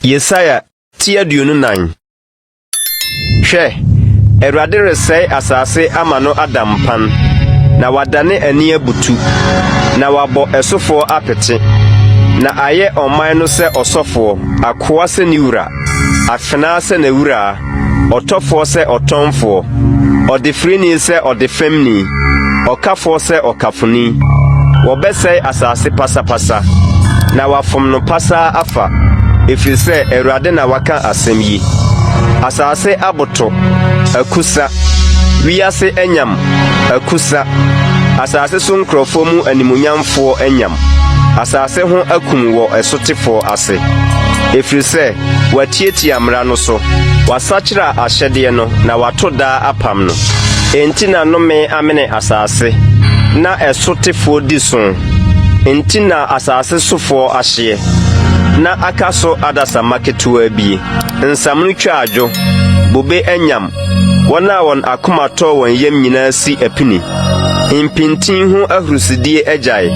Yesaia ti 24. Hwɛ, Awurade resɛe asase ama no ada mpan, na wadane ani abutu, na wabɔ ɛsofoɔ apete, na ayɛ ɔman no sɛ ɔsɔfoɔ, akoa sɛ ne wura, afenaa sɛ n'awuraa, ɔtɔfoɔ sɛ ɔtɔnfoɔ, ɔdefirini sɛ ɔdefɛmni, ɔkafoɔ sɛ ɔkafoni. Wɔbɛsɛe asase pasapasa, na wɔafom no pasaa afa, ɛfiri sɛ Awurade na waka asɛm yi. Asase aboto, akusa, wiase anyam, akusa, asase so nkurɔfoɔ mu animuonyamfoɔ anyam, asase ho akum wɔ ɛsotefoɔ ase, ɛfiri sɛ Wɔatiatia mmara no so, wɔasakyera ahyɛdeɛ no na wɔato daa apam no. Enti na nnome amene asase, na ɛsotefoɔ di so. Enti na asase sofoɔ ahyeɛ, na aka so adasamma ketewaa bie. Nsamono twa adwo, bobe anyam, wɔn a wɔn akoma tɔ wɔn yam nyinaa si apini. Mpintin ho ahurusidie agyae,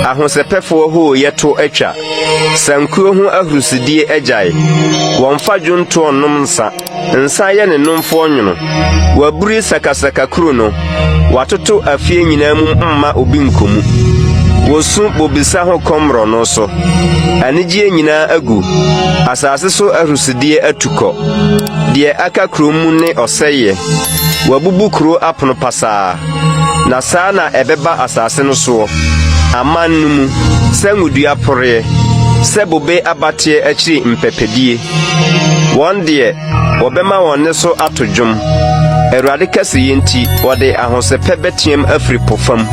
ahosɛpɛfoɔ hooyɛ to atwa. Sankuo ho ahurusidie agyae. Wɔmfa dwontoɔ nnom nsa. Nsa yɛ ne nomfoɔ nwono. Wɔaburi sakasaka kuro no. Wɔatoto afie nyinaa mu mma obi nkɔ mu. Wɔsu bobesa ho kɔm mmorɔno so. Anigyeɛ nyinaa agu. Asase so ahurusidie atu kɔ. Deɛ aka kuro mu ne ɔsɛeɛ. Wɔabubu kuro apono pasaa. Na saa na ɛbɛba asase no soɔ, aman no mu, sɛ ngodua poreɛ, sɛ bobe abateɛ akyiri mpɛpɛdie. Wɔn deɛ, wɔbɛma wɔn nne so ato dwom. Awurade kɛseyɛ nti, wɔde ahosɛpɛ bɛteam afiri po fam.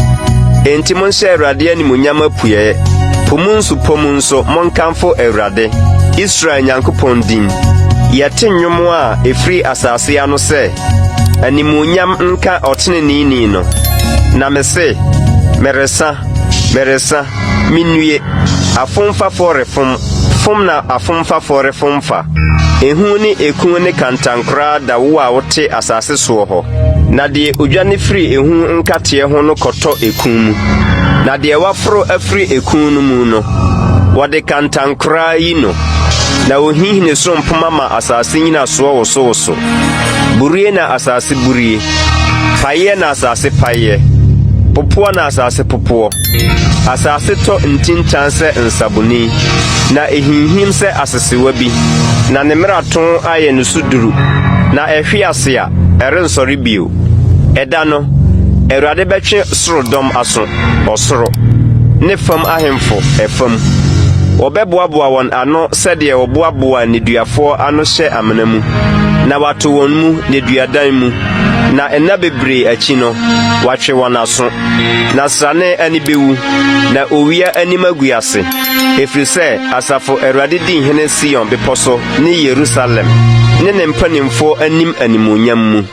Enti monhyɛ Awurade animuonyam apueɛ, po mu nsupɔ mu nso monkamfo Awurade, Israel Nyankopɔn din. Yɛte nnwom a ɛfiri asase ano sɛ, Animuonyam nka ɔteneneeni no. Na mese, Meresa, meresa, minnue! Afomfafoɔ refom, fom na afomfafoɔ refom fa. Ehu ne eku ne kantankoraa da wo a wote asase soɔ hɔ. Na deɛ odwane firi ehu nkateɛ ho no kɔtɔ eku mu, na deɛ waforo afiri eku no mu no, wɔde kantankoraa yi no, na ohinhini soro mpoma ma asase nnyinasoɔ wosowoso. Burie na asase burie, paeɛ na asase paeɛ, popoɔ na asase popoɔ. Asase tɔ ntintan sɛ nsaboni, na ehinhim sɛ asesewa bi, na ne mmarato ayɛ no so duru, na ɛhwe ase a, ɛrensɔre bio. Ɛda no, Awurade bɛtwe soro dɔm aso, ɔsoro, ne fam ahemfo, ɛfam. Wɔbɛboaboa wɔn ano sɛdeɛ wɔboaboa nneduafoɔ ano hyɛ amena mu, na wɔato wɔn mu nneduadan mu, na nna bebree akyi no, wɔatwe wɔn aso. Na srane ani bɛwu, na owia anim agu ase, ɛfiri sɛ asafo Awurade di hene Sion bepɔ so ne Yerusalem, ne ne mpanimfoɔ anim animuonyam mu.